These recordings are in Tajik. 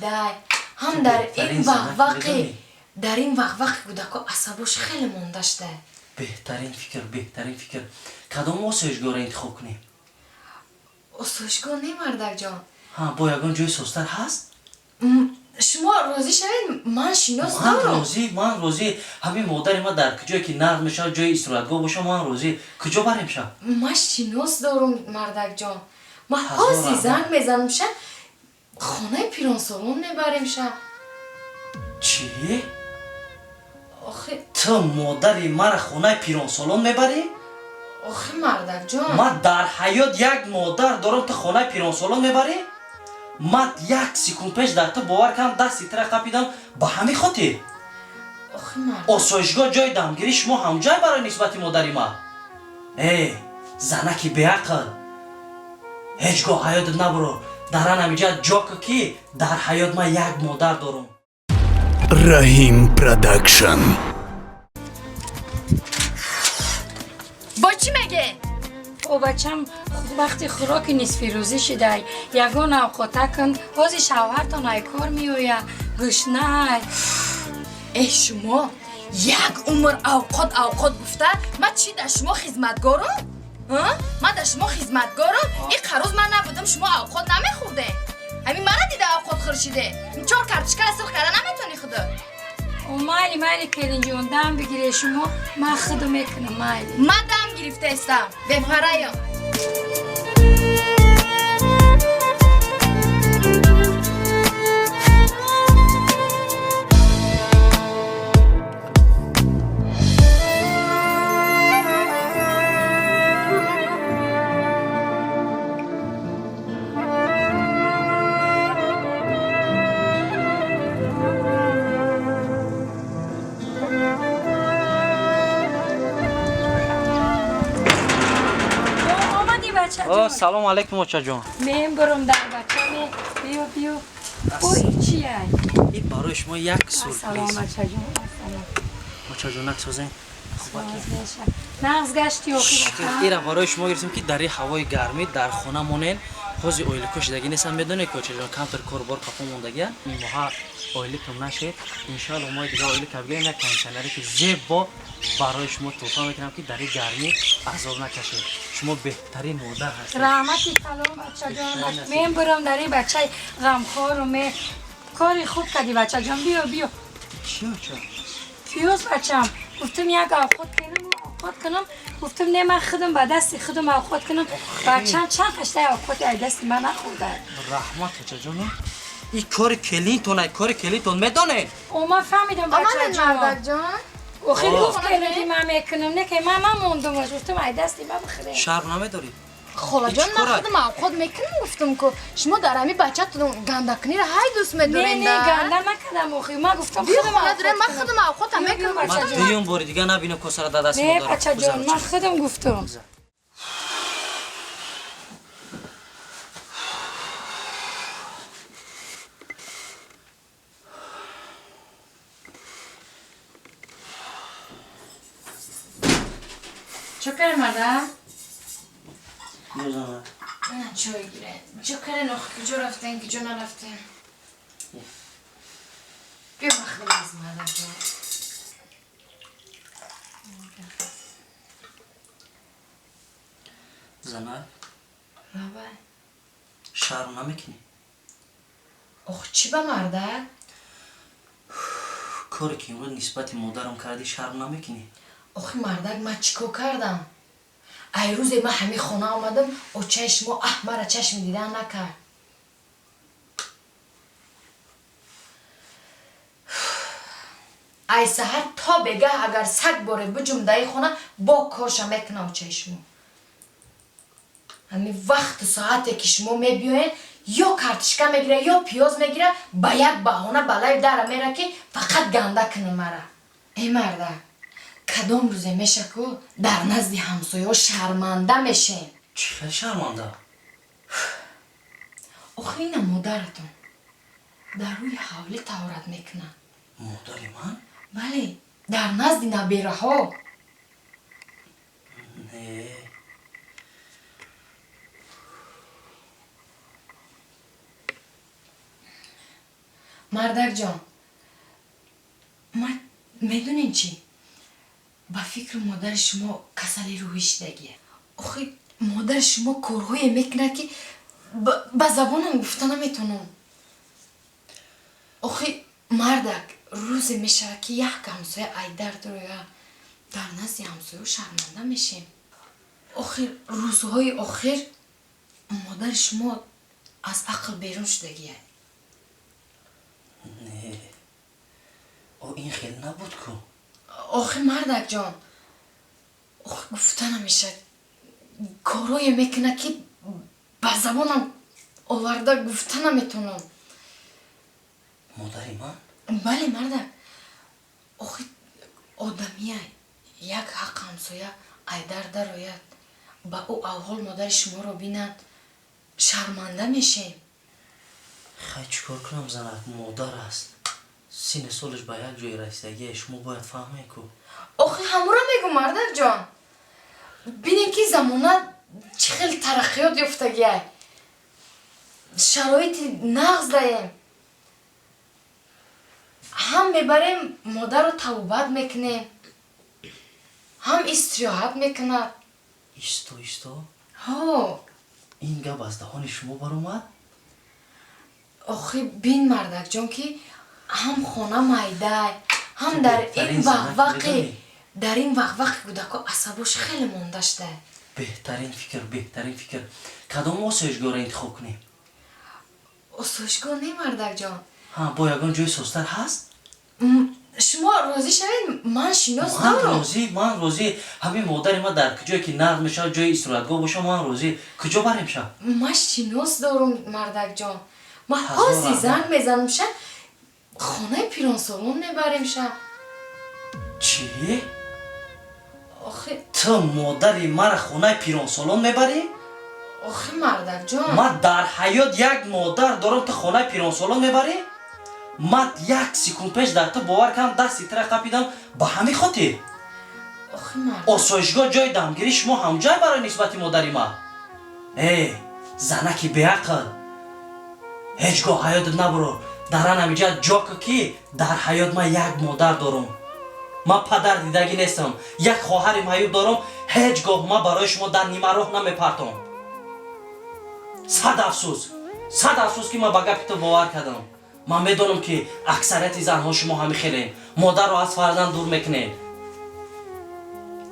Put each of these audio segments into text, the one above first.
Майдай, ҳам дар ин вақт, дар ин вақт вақти кӯдако асабош хеле монда шуда. Беҳтарин фикр, беҳтарин фикр. Кадом осоишгоҳро интихоб кунем? Осоишгоҳ не, мардакҷон. Ҳа, бо ягон ҷои созтар ҳаст? Шумо розӣ шавед, ман шинос Ман дорам. розӣ, ман розӣ. Ҳамин модари ман дар куҷое ки нағз мешавад, ҷои истироҳатгоҳ бошад, ман розӣ. Куҷо барем ша? Ман шинос дорам, мардакҷон. Ман Ҳазор ҳозир раҳмат. занг мезанам ша, хонаи пиронсолон мебарем ша. Чӣ? Охи. Ту модари мара хонаи пиронсолон мебарӣ? Охи, мардакҷон. Ман дар ҳаёт як модар дорам, ту хонаи пиронсолон мебарӣ? Ман як секунд пеш дар ту бовар кардам, дасти тура қапидам ба ҳамин хотир. Охи, мард. Осоишгоҳ ҷои дамгирӣ шумо ҳамҷай барои нисбати модари ман? Э, занаки беақл, ҳеҷ гоҳ ҳаётат набуро дар ан ҳамиҷа ҷо ку, ки дар ҳаёт ман як модар дорам. Раҳим Продакшн. Бо чӣ меге? О бачам, вақти хӯроки нисфирӯзӣ шидай, ягон авқота кун. Ҳози шавҳартон ай кор меоя, гӯшнай. Э, шумо як умр авқот, авқот гуфта, ман чӣ, дар шумо хизматгорум? Ман дар шумо хизматгорум? Ин қароз ман набудам, шумо авқот намехӯрде. Ҳамин мара дида авқот хӯршиде. Чор картишкара сирх карда наметавонӣ худо. О, майли, майли, келинҷон, дам бигире шумо, ман худу мекунам, майли. Ман дам гирифтаистам, бепараём. О, омадӣ, О, бачаҷон? Салому алайкум, очаҷон. Мен бурум дар бачаме, биё, биё. О, ин чияй? Ин барои шумо як Ассалом, сюрприз. бачаҷон, ассалом. Очаҷон, наксозен. Соз меша. Нағз гашти охи, бачам? Ира барои шумо гирифтем, ки дар ин ҳавои гармӣ дар хона монен. Ҳози ойлико шидагӣ нестам, медонед ки, очаҷон, камтар корбор қафо мондагия. Ин моҳа ойликам нашед, иншоалло моҳи дига ойлика бигирем, як кондитсионере ки зебо барои шумо тӯҳфа мекунам, ки дар ин гармӣ азоб накашед. Шумо беҳтарин модар ҳастед. Раҳмати калом, бачаҷон. Мен бурам дар ин бачаи ғамхору ме кори хуб кардӣ, бачаҷон, биё, биё. Чӣ, оча? Пиёз, бачам. Гуфтам, як авқот кунам, авқот кунам, гуфтам, не, ман худам ба дасти худам авқот кунам. Бачам чанд қаштаи авқоти ай дасти ман нахӯрда. Раҳмат, очаҷон. Ин кори келинтон ай, кори келинтон, медонед. О, ман фаҳмидам, Омадед, бачаҷон. мардакҷон? Охир О. гуфт, келинки ман мекунам, не ки ман намондумаш, гуфтам, ай дасти ман бихӯре. Шарм намедорӣ? Холаҷон, Ин чӣ ман кора? худам авқот мекунам, гуфтам ку шумо дар ҳами бачатон гандакуниро ҳай дӯст Не, медорен. не, Да. ганда накардам, охир ман гуфтам, Биё, худам хона дорем, ман авқот кунам. худам авқотам Биё, биё, мекунам. Ман бачаҷон. дуюм бори дига набинам косара дар дасти Не, модарам. бачаҷон, ман худам гуфтам. Гузар. Чо кардем, марда? Мезанам. На, чой гире. Чо кардем, охи, куҷо рафтем, куҷо нарафтем? Биё, ман худам аз мардакҷон. Занак. Лабай. Шарм намекунӣ? Ох, чӣ ба, мардак? Коре ки имрӯз нисбати модарам кардӣ, шарм намекунӣ? Охи, мардак, ман чӣ кор кардам? Ай рӯзе ман ҳамин хона омадам, очаи шумо аҳ мара чашми дидан накард. Ай саҳар то бегаҳ агар саг боре биҷумдаи хона, бо корша мекуна очаи шумо. Ҳамин вақту соате ки шумо мебиёед, ё картишка мегира, ё пиёз мегира, ба як баҳона балаи дара мера, ки фақат ганда кунам мара. Э, мардак, кадом рӯзе меша ку дар назди ҳамсояҳо шарманда мешем? Чӣ хел шарманда? Охи, ина модаратон дар рӯи ҳавлӣ таҳорат мекунад. Модари ман? Бале, дар назди набераҳо. Не. Мардакҷон, ман медонем чӣ, ба фикри модари шумо касали рӯҳӣ шидагия. Охи, модари шумо корҳое мекунад, ки ба забонам гуфта наметавонам. Охи, мардак, рӯзе мешавад, ки як ҳамсоя айдар дороя, дар назди ҳамсоё шарманда мешем. Охир, рӯзҳои охир модари шумо аз ақл берун шудагия. Не, о, ин хел набуд ку. Охи, мардакҷон, охи, гуфта намешавад, корҳое мекунад, ки ба забонам оварда гуфта наметавонам. Модари ман? Бале, мардак. Охи, одамия як ҳақ ҳамсоя айдар дарояд, ба ӯ авҳол модари шуморо бинад, шарманда мешем. Хай, чӣ кор кунам, занак? Модар аст, синни солаш ба як ҷое расидагие, шумо бояд фаҳмед ку. Охи, ҳамуро мегӯм, мардакҷон. Бинем, ки замона чӣ хел тараққиёт ёфтагиай, шароити нағз даем, ҳам мебарем, модарро табобат мекунем, ҳам истироҳат мекунад. Исто, исто. Ҳо. Ин гап аз даҳони шумо баромад? Охи, бин, мардакҷон, ки ҳам хона майдай, ҳам дар ин Беҳтарин, занак, вақвақи медонӣ? Дар ин вақвақи кӯдако асабош хеле монда шуда. Беҳтарин фикр, беҳтарин фикр. Кадом осоишгоҳро интихоб кунем? Осоишгоҳ не, мардакҷон. Ҳа, бо ягон ҷои созтар ҳаст? Шумо розӣ шавед, ман шинос Ман дорам. розӣ, ман розӣ. Ҳамин модари ман дар куҷое ки нағз мешавад, ҷои истироҳатгоҳ боша, ман розӣ. Куҷо барем ша? Ман шинос дорум, мардакҷон. Ман Ҳазор ҳозир раҳмат. занг мезанам ша, хонаи пиронсолон мебарем ша. Чӣ? Охи. Ту модари мара хонаи пиронсолон мебарӣ? Охи, мардакҷон. Ман дар ҳаёт як модар дорам, ту хонаи пиронсолон мебарӣ? Ман як секунд пеш дар ту бовар кардам, дасти тура қапидам ба ҳамин хотир. Охи, мард. Осоишгоҳ ҷои дамгирӣ шумо ҳамҷай барои нисбати модари ман? Э, занаки беақл, ҳеҷ гоҳ ҳаётат набуро, дар анамиҷа ҷо ку, ки дар ҳаёт ман як модар дорам, ман падар дидагӣ нестам, як хоҳари маъюб дорам. Ҳеҷ гоҳ ман барои шумо дар нимароҳ намепартом. Сад афсӯс, сад афсӯс, ки ман ба гапи ту бовар кардам. Ман медонам, ки аксарияти занҳо шумо ҳами хелем, модарро аз фарзанд дур мекунед.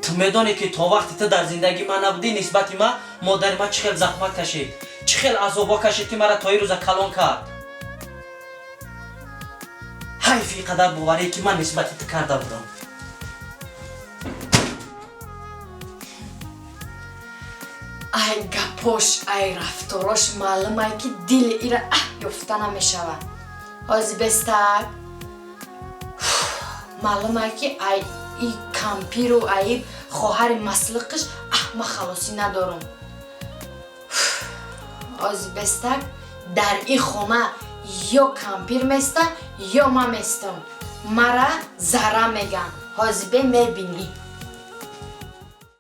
Ту медонӣ, ки то вақте ту дар зиндагии ман набудӣ, нисбати ман модари ман чӣ хел заҳмат кашид, чӣ хел азобҳо кашид, ки мара то ин рӯза калон кард. Ҳайфи ин қадар боварие, ки ман нисбати ту карда будам. Ай гапош, ай рафторош маълумай, ки дили ира аҳ ёфта намешавад. Ҳози бестак маълумай, ки ай и кампиру ай хоҳари маслиқиш аҳ ма халосӣ надорам. Ҳози бестак дар ин хона ё кампир места, ё ман местам. Мара Зара меган. Ҳози бе мебинӣ.